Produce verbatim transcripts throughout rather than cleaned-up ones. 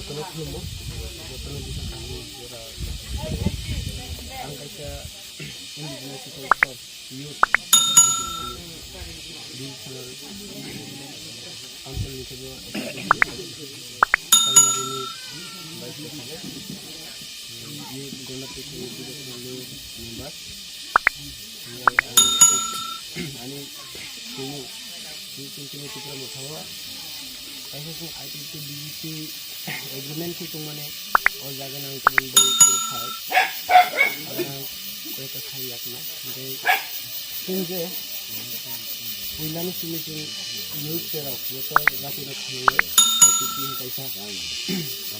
Jotono khulumgo, jotono bisa kaham jora. Ang kaisa indigenous people of youth, youth, uh, council ni kebo primary ni vice president, youth gonna take youth member. Ani, ani, tini, tini, tini Tipra Motha o, kaisa song I P F T B J P agreement khe tongmani, o jaga nang tini bai tini khai, ang koi ta khai yakna, tei tini je, puilani simi tini youth terok, joto jati no khamwi, I P F T kaisa,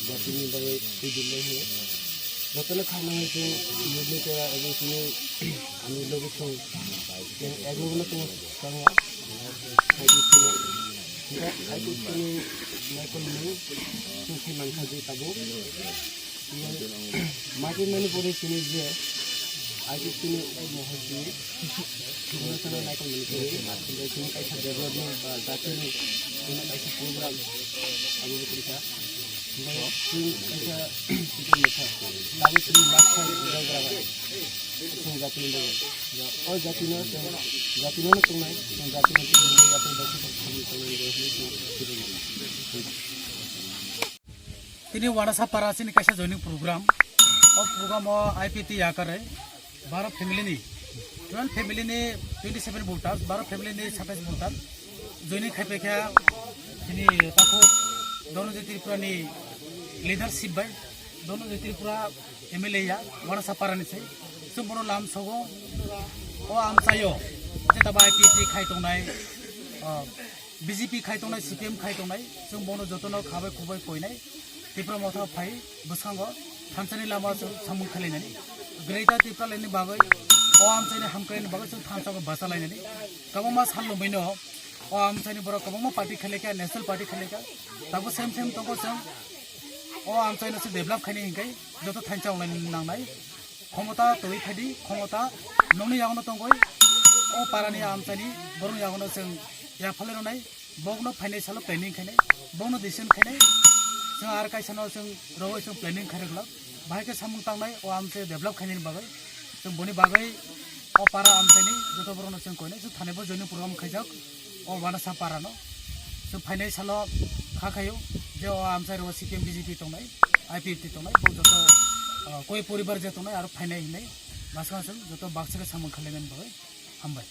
jati ni bai twi dun bai he. Jotono khaina hai chwng nugwi tera abo chini ani logi chwng chwng ek logi no chwng chwng hai di chwng hai di chini Michael ni chwng khai mankha je tabuk. Michael mani pore chini je ai di chini ek mohor chini Michael mani pore chini kaisa development ba jatini chini kaisa program abo chini ka. Chwng kaisa chwng motha. Tabuk chwng last time ujagra bai. Chwng jatini bagwi. O jatino chwng jatino no tongnai. Chwng jatino chwng jatino bagwi chwng tongnai. Tini Wanasa para chini kaisa joining program. O program o I P T yakare. Baro family ni, twelve family ni twenty seven voters, baro family ni satais voters. Joining khai paikha, tini takhuk Dhananjay Tripura ni leadership bai, Dhananjay Tripura M L A ya, Wanasa para ni se. Chwng bono lam sogo, o amchaio, jeta bai I P F T khai tongnai, o, B J P khai tongnai, C P M khai tongnai, chwng bono jotono khabai khubai koinai. Tipra Motha phai bwskango thansani lama chwng samung khailainani. Greater Tipraland ni bagwi, o amchaini hamkraini bagwi chwng thansa o bachalainani. Kwbangma sal lomwino o amchaini borok kwbangma party khailaikha, national party khailaikha. Tabuk same same tongo chwng o amchaino se develop khaini hinkhai joto thansa wnglainani nangnai. Khomota twi phaidi, khomota nokni yagono tongwi, o parani amchaini borokni yagono chwng yaphalwi rwnai, bokno phainai salo planning khainai, bokno decision khainai, chwng ar kaisano chwng rwui chwng planning khairwkla, bahai khe samung tangnai, o amchai develop khainani bagwi, chwng boni bagwi o para amchaini joto borokno chwng koinai, chwng thanaibo joining program khaijak. O Wanasa para no. So phainai salo kha khayo je o amchai ro C P M B J P tongnai, I P F T tongnai, bo joto, ah, koi poribar je tongnai aro phainai hinai. Bwskango chwng joto baksa khe samung khailaimani bagwi hambai.